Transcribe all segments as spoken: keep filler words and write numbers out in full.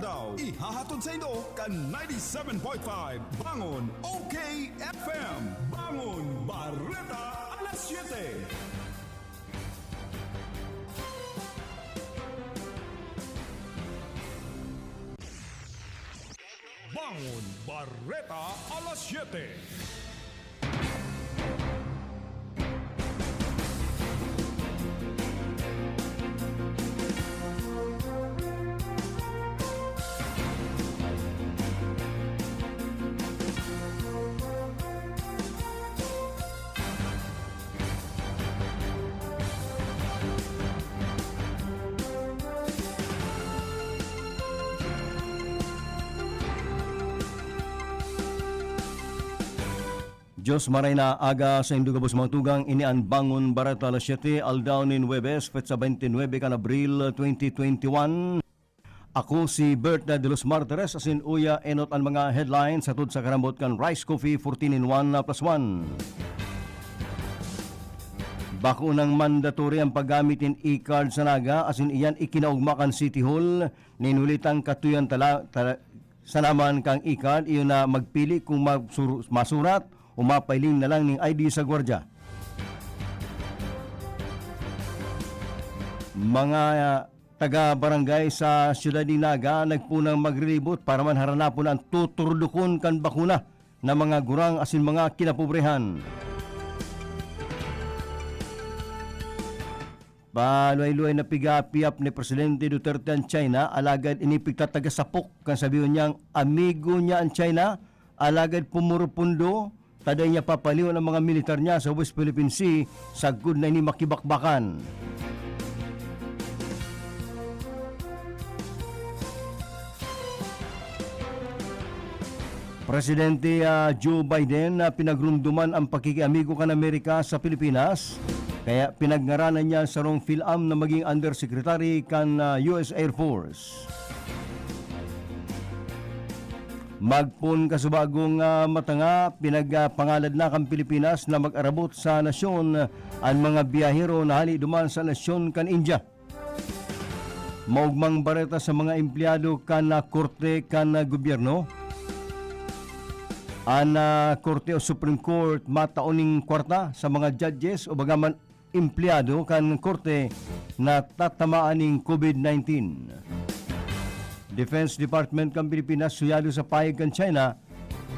Ihahatod saindo kan ninety seven point five Bangon O K F M. Bangon Bareta alas siyete. Bangon Bareta alas siyete. Diyos maray na aga saindo gabos mga tugang, ini an Bangon Bareta alas siyete, aldaw nin Huwebes, petsa twenty-nine kan Abril twenty twenty-one. Ako si Bert de los Martires, asin uya enot an mga headlines hatod sa karambot kan Rice Coffee fourteen in one plus one. Bako nang mandatory ang paggamit nin e-card sa Naga, asin iyan ikinaugma kan City Hall. Nin huli tang katuyan tala-, tala-, sa naman kang e-card, iyo na magpili kung masur-, masurat o mapailing na lang ning I D sa gwardiya. Mga, ah, taga-barangay sa siyudad nin Naga nagpunang magriribot para man haranapon an tuturdukon kan bakuna na mga gurang asin mga kinapobrehan. Paluhay-luhay na pigapiyap ni Presidente Duterte an China, alagad ini pigtatagasapok kan sabihon niyang amigo niya an China, alagad pumurupundo ta dai niya papaliwan ang mga militar niya sa West Philippine Sea sagkod na ini makibakbakan. Presidente, ah, Joe Biden na pinagrumduman ang pakikiamigo kan Amerika sa Pilipinas, kaya pinagngaranan niya sarong PhilAm na maging undersecretary kan, ah, U S Air Force. Magpon kasubagong, ah, matanga, pinagpangalad na kan Pilipinas na mag-arabot sa nasyon an mga biyahero na hali duman sa nasyon kan India. Maogmang bareta sa mga empleyado kan, ah, korte kan, ah, gobyerno. An, ah, korte o Supreme Court matao ning kwarta sa mga judges o bagaman empleyado kan korte na tatamaan nin COVID nineteen. Defense Department kan Pilipinas suyalo sa pahayag kan China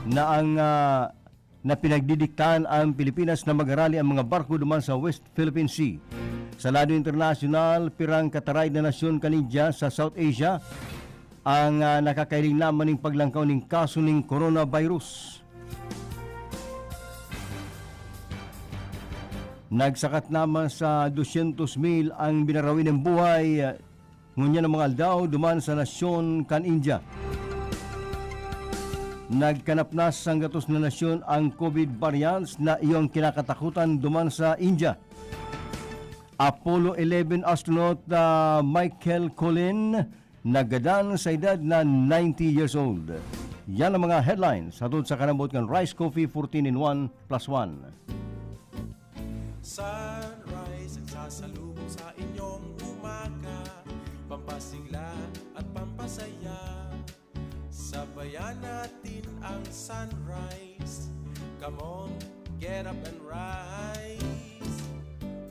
na ang, ah, na pinagdidiktahan ang Pilipinas na magarali ang mga barko duman sa West Philippine Sea. Sa lado internasyonal, pirang kataraid na nasyon kan India sa South Asia ang, ah, nakakailing naman ning paglangkaw ning kaso ning coronavirus. Nagsakat naman sa dosyentos mil ang binarawi nin buhay, ah, ngunyan na mga aldaw duman sa nasyon kan India. Nagkanapnas sa gatos na nasyon ang COVID variants na iyong kinakatakutan duman sa India. Apollo eleven astronaut, ah, Michael Collin nagadan sa edad na ninety years old. Yan ang mga headlines hatod sa karambot kan Rice Coffee fourteen in one plus one. Sunrise ang sasalubong sa inyong umaga, pampasigla at pampasaya. Sabayan natin ang sunrise. Come on, get up and rise.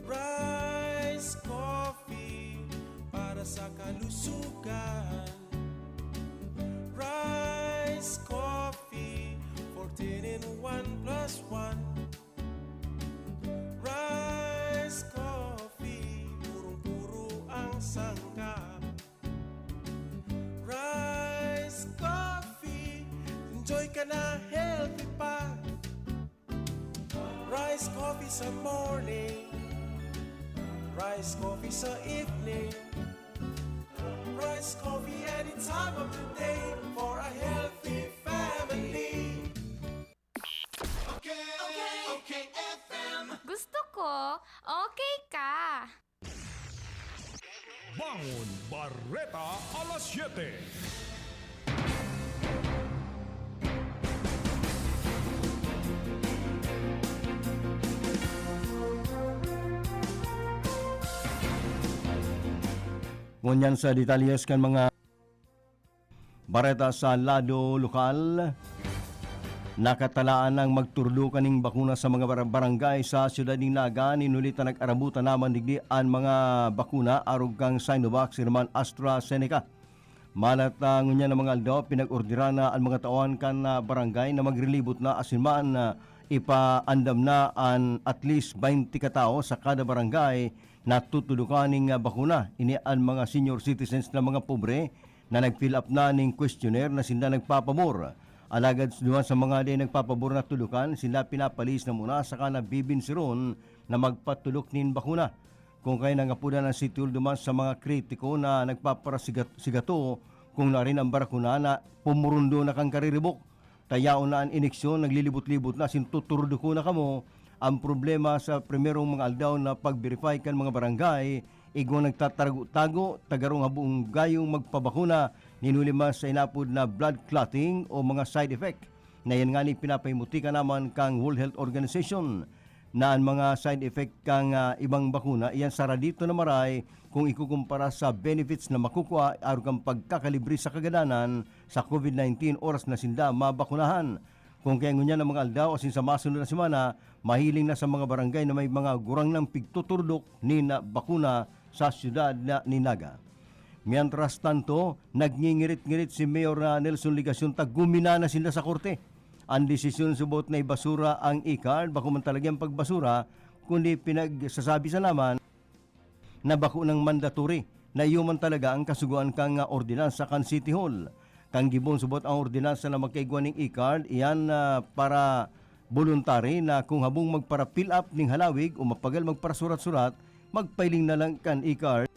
Rise Coffee para sa kalusugan. Rise Coffee, fourteen in one plus one. Rise Coffee, purong-puro ang sangkap. Rise Coffee, enjoy ka na, healthy pa. Rise Coffee sa morning, Rise Coffee sa evening, Rise Coffee any time of the day for a healthy family. Okay, okay, okay, F M. Gusto ko, okay ka. Bangon Bareta alas siyete. Ngunyan sa detalyes kan mga Bareta sa lado lokal, nakatalaan nang magturdo kaning bakuna sa mga bar-, barangay sa siyudad nin Naga. Nin huli ta nag-arabutan naman digdi an mga bakuna arog kan Sinovac, sirman AstraZeneca. Malat, ah, ngunyan na mga aldaw, pinag-orderan na an mga tauhan kan, ah, barangay na magrelibot na asin man, ah, ipaandam na an at least twenty ka tawo sa kada barangay na tutudokan ning, ah, bakuna. Ini an mga senior citizens na mga pobre na nag-fill up na ning questionnaire na sinda nagpapabor. Alagad duman sa mga di nagpapabor na tudokan, sinda pinapalihis na muna saka nabibinsiron na magpatudok nin bakuna. Kung kaya nangapodan ang City Hall duman sa mga kritiko na nagpaparasigat-, sigato kung narin ang barakuna na pumurundo na kan kariribok. Tayaon na an ineksyon, naglilibot-libot na asin tuturduko na kamo. Ang problema sa primerong mga aldaw na pag-verify kan mga barangay, igwa nagtatarago-tago, tagarong habong gayong magpabakuna, ninuli man sa inapod na blood clotting o mga side effect na yan ngani pinapahimutika naman kang World Health Organization na an mga side effect kan, ah, ibang bakuna, iyan sara dito na maray kung ikukumpara sa benefits na makukua arog kan pagkakalibre sa kagadanan sa COVID nineteen oras na sinda mabakunahan. Kung kaya ngunyan ang mga aldaw asin sa masunod na semana, mahiling na sa mga barangay na may mga gurang nang pigtuturdok nin bakuna sa siyudad na nin Naga. Mientras tanto, nagngingirit-ngirit si Mayor na Nelson Legacion ta guminanan sinda sa korte. An desisyon subot na ibasura ang e-card, bako man talaga ang pagbasura, kundi pinagsasabi sa laman na bako nang mandatory na iyo man talaga ang kasugoan kan, ah, ordinansa kan City Hall. Kan gibon subot ang ordinansa na magkaigwa ning e-card, iyan, ah, para voluntary na kung habong magpara-fill up ning halawig o mapagal magparasurat-surat, magpahiling na lang kan e-card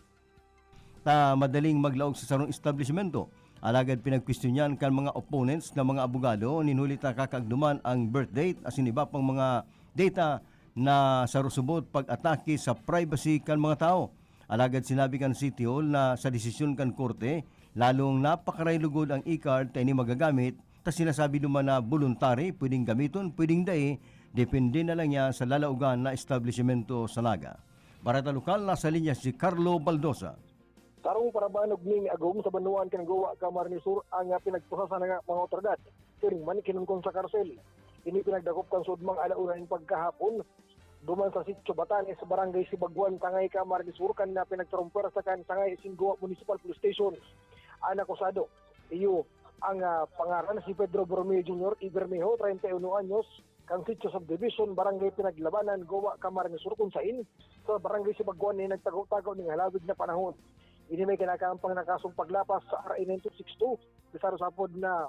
ta madaling maglaog sa sarong establisimento. Alagad pinagkwestiyonan kan mga opponents na mga abogado nin huli ta kakaagduman ang birth date asin iba pang mga data na sarosubot pag-atake sa privacy kan mga tawo. Alagad sinabi kan City Hall na sa desisyon kan korte, lalong napakaraylugod ang e-card ta ini magagamit ta sinasabi duman na voluntary, pwedeng gamiton, pwedeng dai, depende na lang niya sa lalaogan na establisimento sa Naga. Bareta Lokal, nasa linya si Carlo Baldosa. Sarong parabanog ning agom sa banwaan kan Gowa, Camarines Sur, ang, ah, pinagprosesahan na mga awtoridad pirmi man kinungkon sa karsel. Ini pinagdakop kan sudmang ala-una nin pagkahapon, duman sa Sitio Batanes, Barangay Sibagwan, Sangay, Camarines Sur, kan, ah, pinagtarumpwersa kan Sangay asin Gowa Municipal Police Station. An akusado, iyo ang, ah, pangaran si Pedro Borromeo Junior y Bermejo, treinta y uno anyos, kan Sitio Subdivision, Barangay Pinaglabanan, Gowa, Camarines Sur, kun sain sa Barangay Sibagwan ini nagtago-tago ning halawig na panahon. Ini may kinakaampang na kasong paglapas sa R A nine two six two, desarosapod na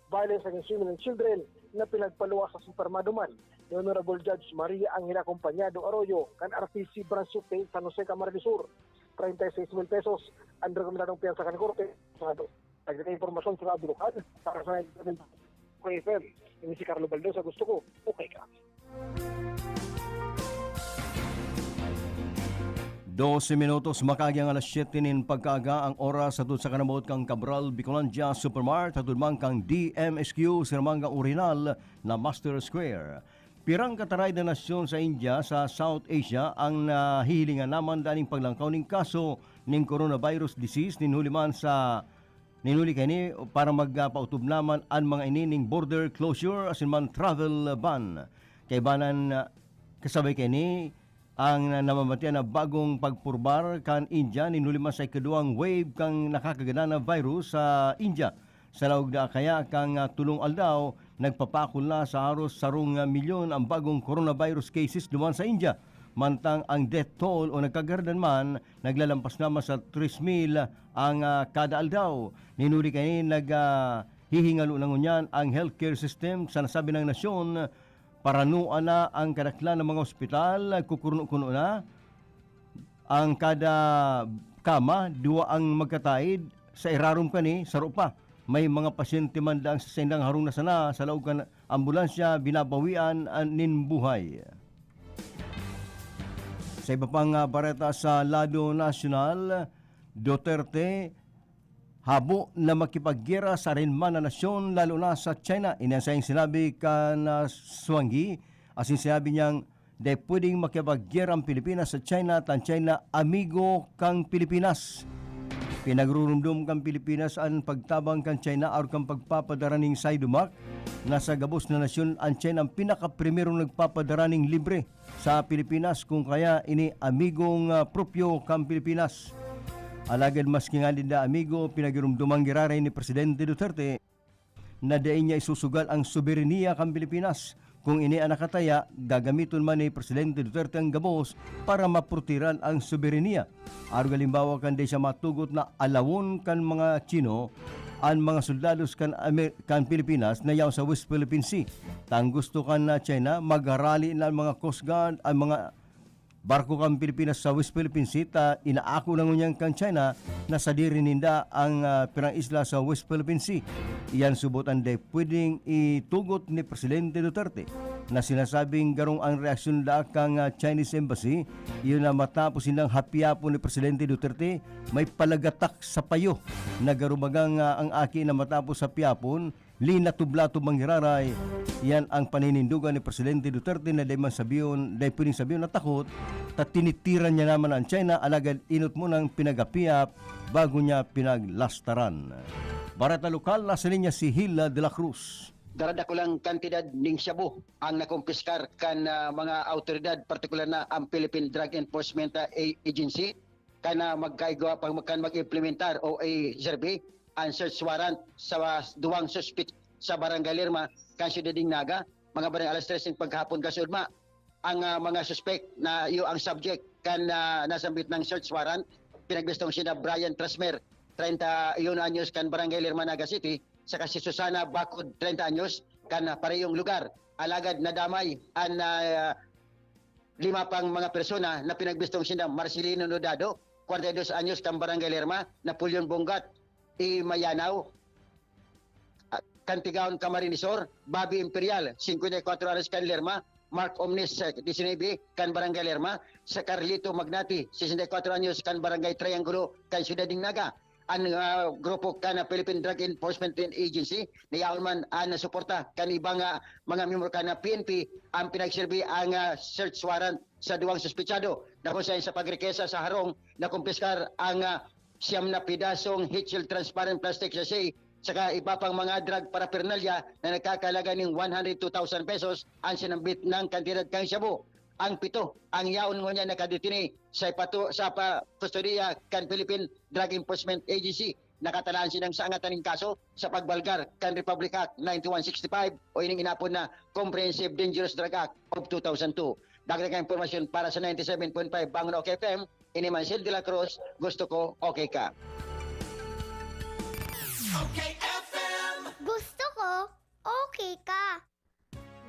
violence against women and children na pinagpaluwas sa Supermado man ni Honorable Judge Maria Angela Compañado Arroyo kan R P C Branch fifteen San Jose, Camarines Sur. Treinta y seis mil pesos ang rekomendadong piyansa kan korte. Sa Nagdala impormasyon sa Radyo Lokal para sa F M. Ini si Carlo Baldosa, gusto ko, okay ka. Doce minutos, makaagi ang alas siyete nin pagkaaga, ang oras sa tutsa kanabot kang Cabral, Bicolandia Supermart, hatod man kang D M S Q, sirmang orihinal na Master Square. Pirang kataray na nasyon sa India, sa South Asia, ang nahihilingan naman daning paglangkaw ning kaso ning coronavirus disease, nin huli man sa Ninuli kaini para magpautob naman an mga ini ning border closure asin man travel ban. Kaibanan, ah, kasabay kaini ang na-, namamatian na bagong pagpurbar kan India ninuli man sa ikaduwang wave kan nakakagada na virus sa India. Sa laog na kaya kan, ah, tolong aldaw, nagpapakol na sa haros sarong, ah, milyon ang bagong coronavirus cases duman sa India. Mantang ang death toll o nagkagaradan man, naglalampas naman sa tres mil ang, ah, kada aldaw. Ninuli kaini nag, ah, hihingalo na ngunyan ang healthcare system sa nasabing nasyon. Paranoan na ang kadaklan ng mga ospital, kukuno-kuno na. Ang kada kama, duwa ang magkataid. Sa irarom kani, saro pa. May mga pasyente man dang sa saindang harong na sana sa laog kan ambulansya, binabawian, ah, nin buhay. Sa iba pang, ah, bareta sa lado nasyonal, Duterte habo na makipaggyera sa arin man na nasyon, lalo na sa China. Ini ang saiyang sinabi kan, ah, Swanggi, asin sinabi niyang, "Dai pwedeng makipaggyera ang Pilipinas sa China, ta an China amigo kan Pilipinas." Pinagurumdom kan Pilipinas an pagtabang kan China arog kan pagpapadara nin Sinovac, na sa gabos na nasyon an China an pinakaprimerong nagpapadara nin libre sa Pilipinas, kun kaya ini amigong, ah, propyo kan Pilipinas. Alagad maski nga dinda amigo, pinagirumdoman giraray ni Presidente Duterte na dai niya isusugal ang soberania kan Pilipinas. Kun ini an nakataya, gagamiton man ni Presidente Duterte an gabos para maprotehiran ang soberania. Arog halimbawa kan dai siya matugot na alawon kan mga Chino an mga soldados kan Amer-, kan Pilipinas na yaon sa West Philippine Sea. Tan gusto kan, ah, China, magrally na ang mga Coast Guard, ang mga barko kan Pilipinas sa West Philippine Sea, ta inaako na ngunyan kan China na sadiri ninda ang, ah, pirang isla sa West Philippine Sea. Iyan subot an dai pwedeng itugot ni Presidente Duterte, na sinasabing garong ang reaksyon da kan, ah, Chinese Embassy, iyo na matapos silang hapiapon ni Presidente Duterte, may palagatak sa payo na garo bagang, ah, ang aki na matapos hapiapon, linatob-latob man giraray. Iyan ang paninindogan ni Presidente Duterte na dai man sabihon, dai pwedeng sabihon na takot, ta tinitiran niya naman an China, alagad enot munang pinagapiap bago niya pinaglastaran. Bareta lokal, nasa linya si Hila de la Cruz. Daradakulang kantidad nin shabu ang nakumpiskar kan, ah, mga awtoridad, partikular na ang Philippine Drug Enforcement, ah, A-, Agency, kan, ah, magkaigwa pa, kan mag-implementar o i-serve ang search warrant sa duwang suspek sa Barangay Lerma, kan siyudad nin Naga, mga bandang alas tres nin paghapon kasuodma. Ang, ah, mga suspek na iyo ang subject kan, ah, nasambit na search warrant, pinagbistong sina Brian Trasmer, treinta y uno anyos, kan Barangay Lerma, Naga City, saka si Susana Bacod, treinta anyos, kan, ah, parehong lugar. Alagad nadamay an, ah, lima pang mga persona na pinagbistong sina Marcelino Nodado, kwarenta y dos anyos, kan Barangay Lerma, Napoleon Bongat, i Mayanao, ah, kan Tigaon, Camarines Sur, Bobby Imperial, singkwenta y kwatro anyos, kan Lerma, Mark Omnis, eh, disinebe, kan Barangay Lerma, sa Carlito Magnati, sesenta y kwatro anyos, kan Barangay Triangulo, kan Siyudad nin Naga. An, ah, grupo kan Philippine Drug Enforcement Agency, na yaon man an suporta kan ibang, ah, mga miyembro kan P N P, ang pinagserbi ang, ah, search warrant sa duwang suspetsado, na kung saen sa pagrekesa sa harong, nakumpiskar ang, ah, siyam na pidasong heat-sealed transparent plastic sachet, saka iba pang mga drug paraphernalia na nagkakahalaga nin one hundred two thousand pesos ang sinambit na kantidad kan shabu. Ang pito ang yaon ngunyan nakadetene sa ipato-, sa pa-, kustodiya kan Philippine Drug Enforcement Agency. Nakatalaan sinda sa angatan nin kaso sa pagbalgar kan Republic Act ninety-one sixty-five o ining inapod na Comprehensive Dangerous Drug Act of two thousand two. Dagdag na impormasyon para sa ninety-seven point five Bangon OK F M, ini man si Hil de la Cruz, gusto ko, okay ka. OK F M. Gusto ko, okay ka.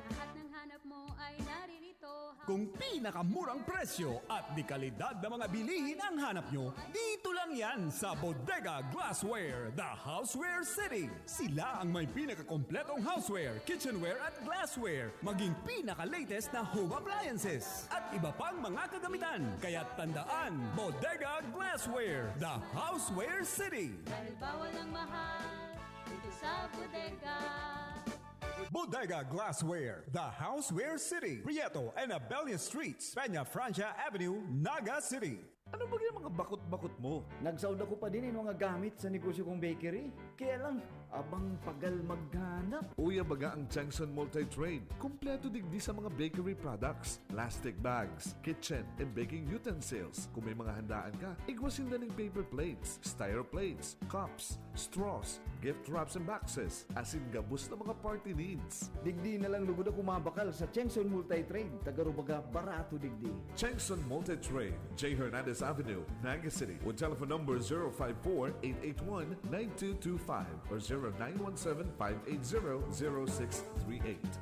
Lahat ng hanap mo ay naririto. Kung pinakamurang presyo at dekalidad na mga bilihin ang hanap nyo, dito lang yan sa Bodega Glassware, The Houseware City. Sila ang may pinakakompletong houseware, kitchenware at glassware, maging pinaka-latest na home appliances at iba pang mga kagamitan. Kaya tandaan, Bodega Glassware, The Houseware City. Dahil bawal ang mahal dito sa bodega. Bodega Glassware, The Houseware City, Prieto and Abella Streets, Peña Francia Avenue, Naga City. Ano ba yung mga bakot-bakot mo? Nagsaod ako pa din yung mga gamit sa negosyo kong bakery. Kaya lang, abang pagal maghanap. Uya baga ang Chengson Multi-Trade. Kompleto digdi sa mga bakery products, plastic bags, kitchen and baking utensils. Kung may mga handaan ka, igwa sinda ning paper plates, styro plates, cups, straws, gift wraps and boxes, asin gabos na mga party needs. Digdi na lang lugod ako mabakal sa Chengson Multi-Trade. Tagarubaga, barato digdi. Chengson Multi-Trade, J Hernandez Avenue, Naga City, with telephone number zero five four, eight eight one, nine two two five or zero nine one seven, five eight zero, zero six three eight.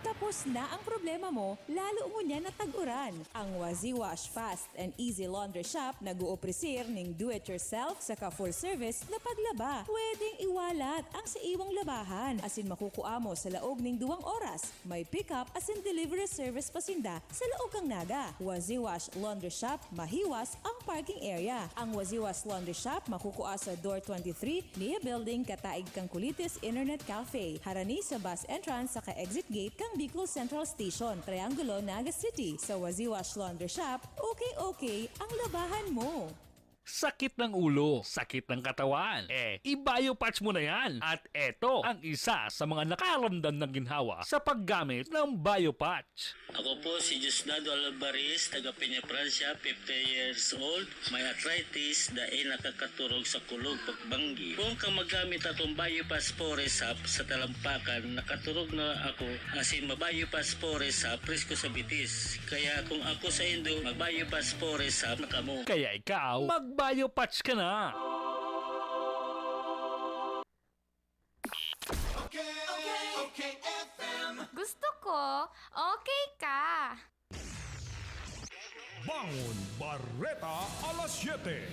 Tapos na ang problema mo, lalo ngunyan na tag-uran. Ang Waziwash Fast and Easy Laundry Shop nag-uopreser ning do-it-yourself saka full-service na paglaba. Pwedeng iwalat ang sa iwang labahan asin makukua mo sa laog ning duwang oras. May pick-up asin delivery service pa sinda sa laog kan Naga. Waziwash Laundry Shop, mahiwas ang parking area. Ang Waziwash Laundry Shop makukua sa Door twenty-three, Nia Building, kataig kan Kulitis Internet Cafe, harani sa bus entrance saka exit gate kan Bicol Central Station, Triangulo, Naga City. Sa Waziwash Laundry Shop, okay-okay ang labahan mo. Sakit ng ulo, sakit ng katawan. Eh, i-Biopatch mo na yan. At eto ang isa sa mga nakaramdam ng ginhawa sa paggamit ng Biopatch. Ako po si Diosdado Alvarez, taga Peña, Francia, fifty years old. May arthritis, dai nakakaturog sa kulog pagbanggi. Kung ka magamit akong Biopatch Forest Hub sa talampakan, nakaturog na ako, asin ma-Biopatch Forest Hub, presko sa bitis. Kaya kung ako sa indo, mag-Biopatch Forest Hub na kamo. Kaya ikaw, mag-Biopatch ka na! Okay, okay, okay, F M. Gusto ko, okay ka. Bangon Bareta alas siyete.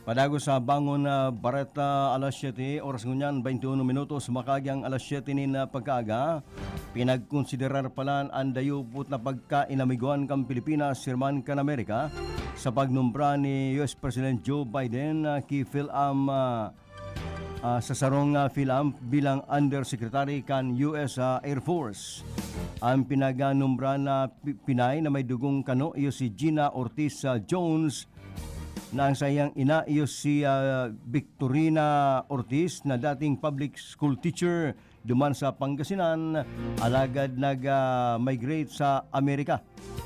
Padagos sa Bangon ah, Bareta alas siyete, oras ngunyan, twenty-one minutos, makaagi ang alas siyete nin ah, pagkaaga. Pinagkonsiderar palan an dayupot na pagkainamiguan kan Pilipinas sirman kan Amerika sa pagnumbra ni U S President Joe Biden ah, ki Phil Am ah, ah, sa sarong ah, Phil Am bilang Undersecretary kan U S ah, Air Force. Ang pinaganumbra na pi- Pinay na may dugong kano iyo si Gina Ortiz ah, Jones na ang saiyang ina iyo si ah, Victorina Ortiz na dating public school teacher duman sa Pangasinan, alagad nag-migrate sa Amerika.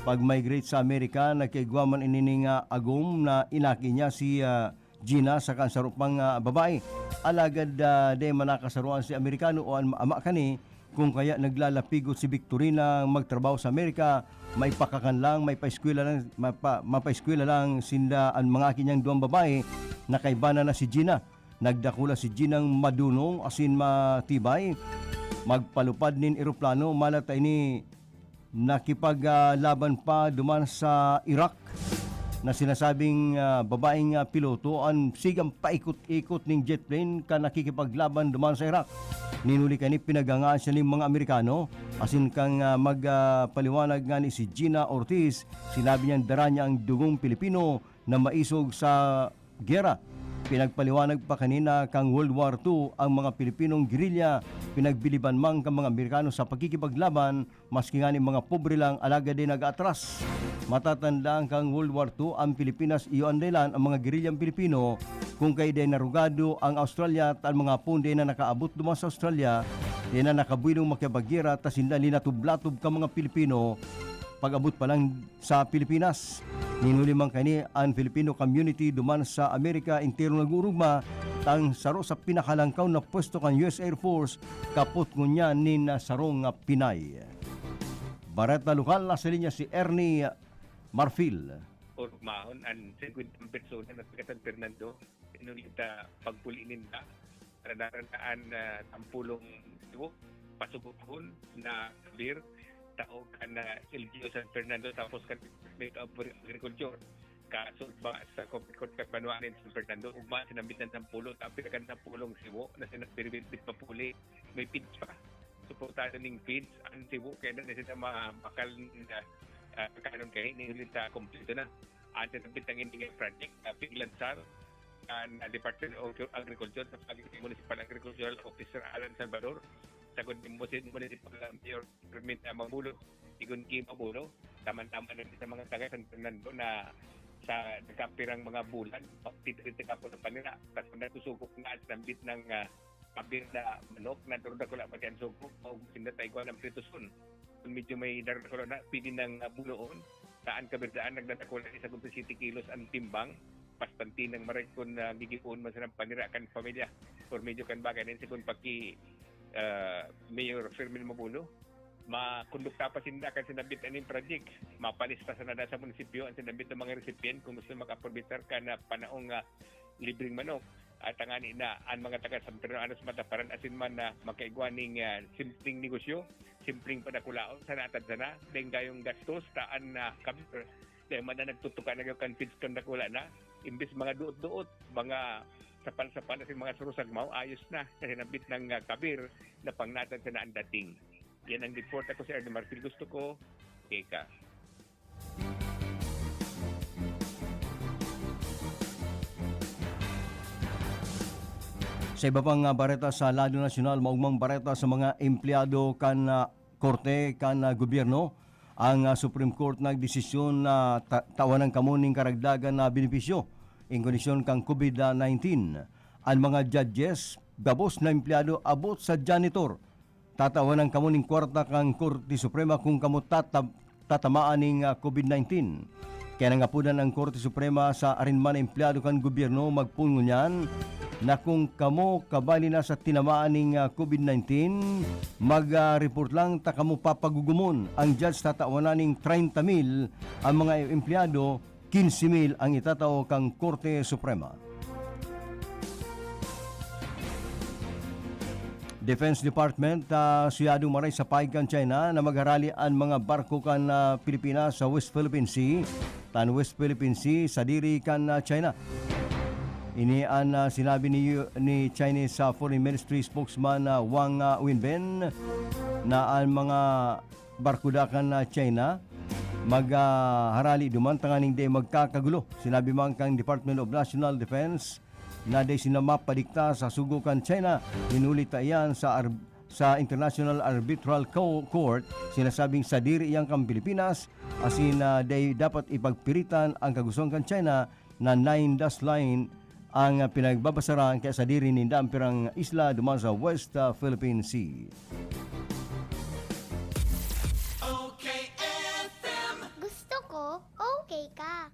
Pag-migrate sa Amerika, nagkaigwa man ini ning ah, agom na inaki niya si ah, Gina saka an saro pang ah, babae. Alagad ah, di man nakasaruan si Amerikano o an ama kani kung kaya naglalapigot si Victorina magtrabaho sa Amerika, maipakakan lang, maipaeskwela lang, mapa, mapaeskwela lang sinda an mga aki niyang duwang babae na kaiba na na si Gina. Nagdakula si Ginang madunong asin matibay. Magpalupad nin eroplano, malat ta ini nakipaglaban pa duman sa Iraq na sinasabing ah, babaeng ah, piloto an sigang paikot-ikot ning jet plane kan nakikipaglaban duman sa Iraq. Nin huli kani pinagangaan siya ning mga Amerikano asin kan ah, magpaliwanag ngani si Gina Ortiz, sinabi niyang dara niya ang dugong Pilipino na maisog sa gera. Pinagpaliwanag pa kanina kan World War two ang mga Pilipinong gerilya, pinagbiliban man kan mga Amerikano sa pakikipaglaban, maski ngani mga pobre lang alagad di nag-aatras. Matatandaan kan World War two ang Pilipinas iyo an dahilan ang mga gerilyang Pilipino kung kay dai narugado ang Australia at ang mga Hapon dai na nakaabot duman sa Australia, dai na nakabuynong makipaggera ta sinda linatob-latob kan mga Pilipino pag-abot pa lang sa Pilipinas. Nin huli man kani an Filipino community duman sa Amerika entero nag-uurugma ta ang saro sa pinakalangkaw na pwesto kan U S Air Force kapot ngunyan nin sarong Pinay. Bareta lokal, nasa linya si Ernie Marfil. Urugmahon an singkwentang persona na taga San Fernando, inulit ta pagpuli ninda. Ranaranaan na tampulong siwo, pasugoghon na kabir, tao kan ah, L G U San Fernando tapos kan Department of Agriculture. Kasulba sa Coffee Court kan Banwaan in San Fernando, ugma sinambit na tampulong, tapir kan tampulong siwo na sinambit papuli. May feeds pa. Suportado ning feeds ang siwo kaya na sila mabakal na uh, kanon kay ni ulit sa kompleto na. Ang sinambit ng India Project, uh, piglansar ang uh, Department of Agriculture sa pagiging Municipal Agricultural Officer Alan Salvador, sagod ni Municipal Mayor Fermin Mabulo, Igon Kim Mabulo, taman-taman na sa mga taga San Fernando na sa nagkapirang mga bulan, pagtitriti ka po ng panira, tapos nagsusugok na at nambit ng uh, kabir na manok na duro dakula pati ang sugok, o sinda tayo ng prituson. Kung medyo may darakula na, pwede nang uh, buloon, saan kabirdaan nagdadakula sa kung siyete kilos ang timbang, pastanti nang maray kung uh, gigipoon man sa panira kan pamilya or medyo kan bagay na yun, sigun paki uh, Mayor Fermin Mabulo, makondukta pa sinda kan sinabit aning project. Mapalista sa nada sa munisipyo ang sinabit ng mga recipient kung gusto makaprobitar ka na panaong uh, libreng manok. At ang ani na ang mga taga San Fernando Anos Mataparan asin man na makaigwa ning uh, simpleng negosyo, simpleng padakulaon sa natad sana, deng gayong gastos taan na kabir. Dahil man na nagtutuka na yung confidence kang dakula na, imbis mga duot-duot, mga sapal-sapal asin mga surusagmaw, ayos na sa sinabit ng uh, kabir na pangnatad sana ang dating. Yan ang report ako si Ernie Marfil. Gusto ko, ika. Sa iba pang, ah, bareta sa lado nasyonal, maogmang bareta sa mga empleyado kan, ah, korte kan, ah, gobyerno. Ang, ah, Supreme Court nagdesisyon na ta- tawanan kamo ning karagdagan na benepisyo in kondisyon kan covid nineteen. An mga judges, gabos na empleyado abot sa janitor, tatawan kamo nin kwarta kan Korte Suprema kun kamo tata- tatamaan nin, ah, covid nineteen. Kaya nangapodan ang Korte Suprema sa arin man na empleyado kan gobyerno magpoon ngunyan na kun kamo kabali na sa tinamaan nin, ah, covid nineteen, mag, ah, report lang ta kamo papagugumon. Ang judge tatawan na nin treinta mil, ang mga empleyado quince mil ang itatao kan Korte Suprema. Defense Department, ah, suyadong maray sa paig kan China na magharali an mga barko kan, ah, Pilipinas sa West Philippine Sea, tan West Philippine Sea, sadiri kan, ah, China. Ini an, ah, sinabi ni, ni Chinese, ah, Foreign Ministry spokesman, ah, Wang, ah, Wenbin, na an mga barko da kan, ah, China magharali duman tanganing dai magkakagulo. Sinabi man kan Department of National Defense na dai sinda mapadikta sa sugo kan China, hinuli ta iyan sa ar- sa International Arbitral Co- Court, sinasabing sadiri iyan kan Pilipinas, asin na dai dapat ipagpiritan ang kagustuhan kan China na nine dash line ang pinagbabasaran kaya sadiri ninda ang pirang isla duman sa West, ah, Philippine Sea. Gusto ko, okay ka.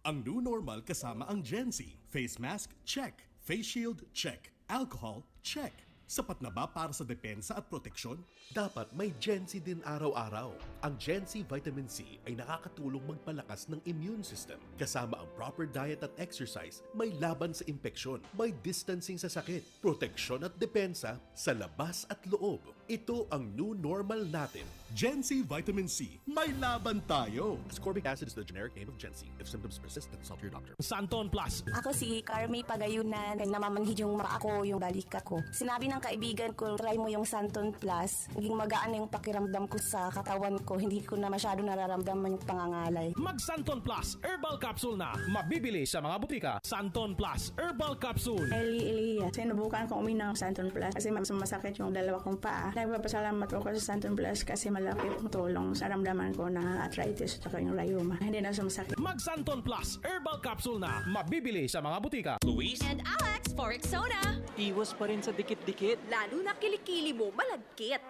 Ang new normal kasama ang Gen Z. Face mask, check. Face shield, check. Alcohol, check. Sapat na ba para sa depensa at proteksyon? Dapat may Gen Z din araw-araw. Ang Gen Z Vitamin C ay nakakatulong magpalakas ng immune system. Kasama ang proper diet at exercise, may laban sa impeksyon, may distancing sa sakit, proteksyon at depensa sa labas at loob. Ito ang new normal natin. Gen Z Vitamin C, may laban tayo! Ascorbic acid is the generic name of Gen Z. If symptoms persist, then consult your doctor. Santon Plus. Ako si Carmi Pagayunan, namamanhid yung mata ko, yung balikat ko. Sinabi ng kaibigan ko, try mo yung Santon Plus. Naging magaan na yung pakiramdam ko sa katawan ko. Hindi ko na masyado nararamdaman yung pangangalay. Mag Santon Plus Herbal Capsule na. Mabibili sa mga butika. Santon Plus Herbal Capsule. Eli Elia. Sinubukan kong uminom ng Santon Plus kasi mas masakit yung dalawa kong paa. Nagpapasalamat ako sa Santon Plus kasi malaki yung tulong sa ramdaman ko na arthritis at saka yung rayuma. Hindi na sumasakit. Mag Santon Plus Herbal Capsule na. Mabibili sa mga butika. Luis, And Alex for Rexona. Iwas pa rin sa dikit-dikit. Lalo na kilikili mo malagkit.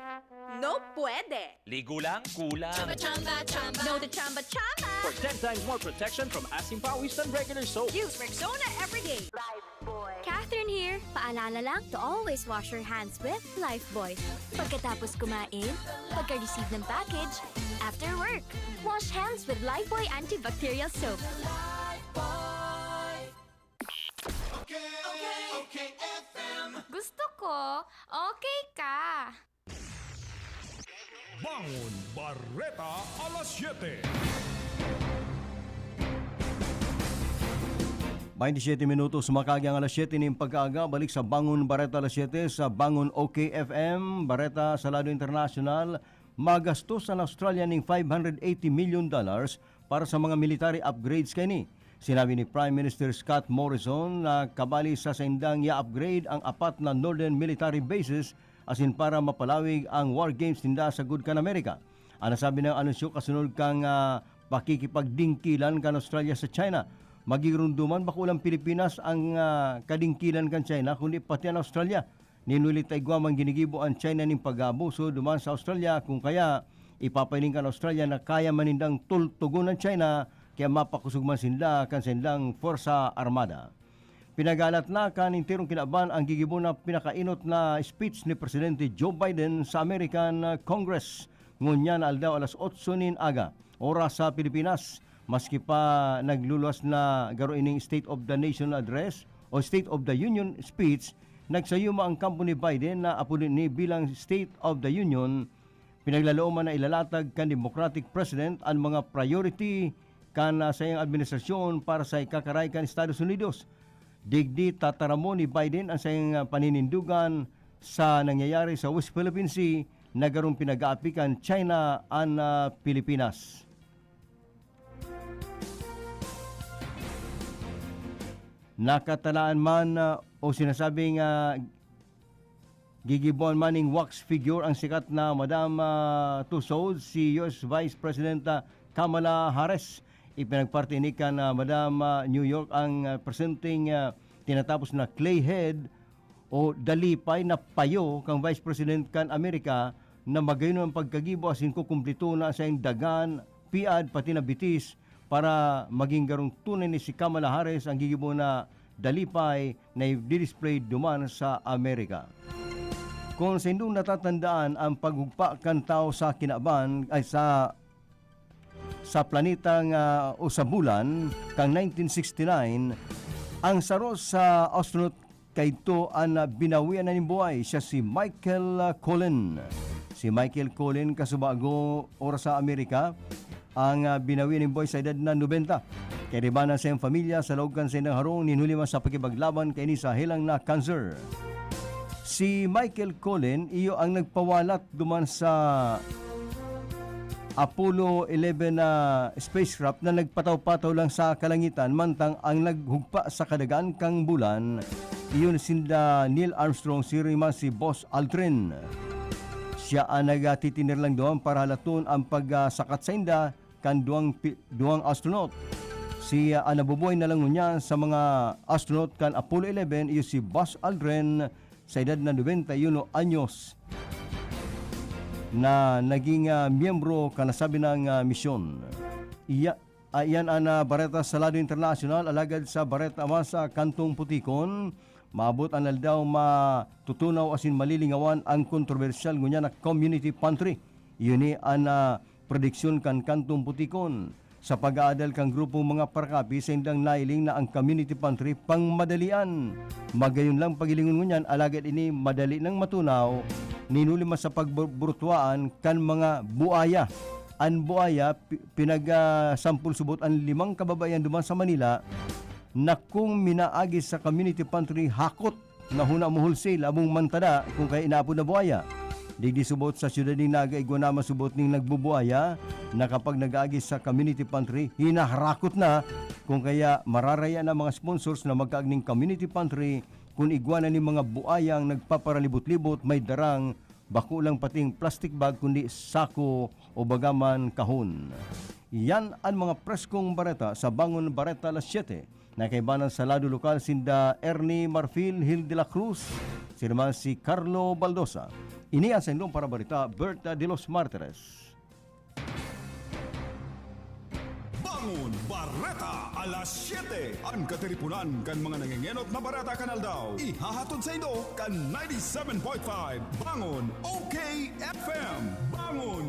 No pwede. Ligo lang, kulang. Chamba, chamba, chamba. No the chamba, chamba. For ten times more protection from asin pawis than regular soap. Use Rexona everyday. Catherine here. Paalala lang to always wash your hands with Lifebuoy. Pagkatapos kumain, pagka-receive ng package, after work. Wash hands with Lifebuoy Antibacterial Soap. Gusto ko, okay ka. Bangon Bareta alas siyete. Baynte siyete minutos makagi ang alas siyete nin pagkaaga. Balik sa Bangon Bareta alas siyete sa Bangon O K F M. Bareta sa lado internasyonal, magastos an Australia ning five hundred eighty million dollars para sa mga military upgrades kaini. Sinabi ni Prime Minister Scott Morrison na kabali sa saindang i-upgrade ang apat na northern military bases asin para mapalawig ang war games ninda sagkod kan Amerika. An nasabi na anunsyo kasunod kan, ah, pakikipagdingkilan kan Australia sa China. Magigiromdoman, bako lang Pilipinas ang, ah, kadingkilan kan China, kundi pati an Australia. Nin huli ta igwa man ginigibo an China nin pag-aabuso duman sa Australia, kun kaya ipapahiling kan Australia na kaya man nindang tultugon an China, kaya mapakosog man sinda kan saindang pwersa armada. Pinagalat na kan enterong kinaban ang gigibo na pinakainot na speech ni Presidente Joe Biden sa American, ah, Congress ngunyan na aldaw alas otso nin aga, oras sa Pilipinas. Maski pa nagluluwas na garo ining State of the Nation Address o State of the Union Speech, nagsayuma ang kampo ni Biden na apodon ini bilang State of the Union. Pinaglalooman na ilalatag kan Democratic President an mga priority kan, ah, saiyang administrasyon para sa ikakaray kan Estados Unidos. Digdi tataramon ni Biden an saiyang, ah, paninindogan sa nangyayari sa West Philippine Sea na garong pinag-aapi kan China an, ah, Pilipinas. Nakatalaan man, ah, o sinasabing, ah, gigiboan man ning wax figure ang sikat na Madam, ah, Tussauds, si U S Vice President, ah, Kamala Harris. Ipinagparte ini kan, ah, Madam, ah, New York ang, ah, presenteng, ah, tinatapos na clay head o dalipay na payo kan Vice President kan Amerika na magayon an pagkagibo asin kukumplito na sa dagan, piad, pati na bitis para magin garong tunay ni si Kamala Harris ang gigibo na dalipay na i-display duman sa Amerika. Kung saindong natatandaan ang paghugpa kan tawo sa kinaban, ay, sa, sa planetang, ah, o sa bulan, kan nineteen sixty-nine, ang saro sa astronaut kaidto an, ah, binawian na nin buhay, siya si Michael, ah, Collin. Si Michael Collin, kasubago, oras sa Amerika, ang, ah, binawi nin buhay sa edad na nobenta. Kairibanan sa iyang pamilya sa laog kan saindang harong, nin huli man sa pakipaglaban kaini sa helang na cancer. Si Michael Collin, iyo ang nagpawalat duman sa Apollo eleven na spacecraft na nagpataw-pataw lang sa kalangitan, mantang ang naghugpa sa kadagaan kan bulan, iyon sinda Neil Armstrong, siring man si Buzz Aldrin. Siya ang nagtitindog lang duman para halaton ang pagsakat sainda kan duwang pi-, duwang astronaut. Si, ah, ang nabubuhay na lang ngunyan sa mga astronaut kan Apollo eleven, iyo si Buzz Aldrin, sa edad na nobenta y uno anyos, na naging, ah, miyembro kan nasabi nang, ah, misyon. Iya, ah, iyan an, ah, bareta sa lado internasyonal, alagad sa bareta man sa kantong putikon, maabot an aldaw matutunaw asin malilingawan ang kontrobersyal ngunyan na community pantry. Iyo ni an, ah, prediksyon kan kantong putikon. Sa pag-aadal kan grupong mga parakapi, saindang nahiling na ang community pantry pangmadalian. Magayon lang paghilingon ngunyan, alagad ini madali nang matunaw, nin huli man sa pagburtuaan kan mga buaya. An buaya, pi-, pinag-, ah, sampol subot an limang kababaihan duman sa Manila na kung minaagi sa community pantry, hakot na huna mo wholesale, abong mantada, kung kaya inaapod na buaya. Digdi subot sa syudad nin Naga, igwa na man subot ning nagbubuaya na kapag nag-aagi sa community pantry, hinaharakot na, kung kaya mararaya na mga sponsors na magkaagning community pantry kun igwa na nin mga buayang nagpaparalibot-libot, may darang bako lang pating plastic bag, kundi sako o bagaman kahon. Yan an mga preskong bareta sa Bangon Bareta Alas Siyete. Nakaibanan sa lado lokal sinda Ernie Marfil, Hil de la Cruz, sirman si Carlo Baldosa. Ini an saindong parabarita, Berta de los Martires. Bangon Bareta, alas siyete. An katiriponan kan mga nangengenot na bareta kan aldaw, ihahatod saindo kan ninety seven point five Bangon O K F M. Bangon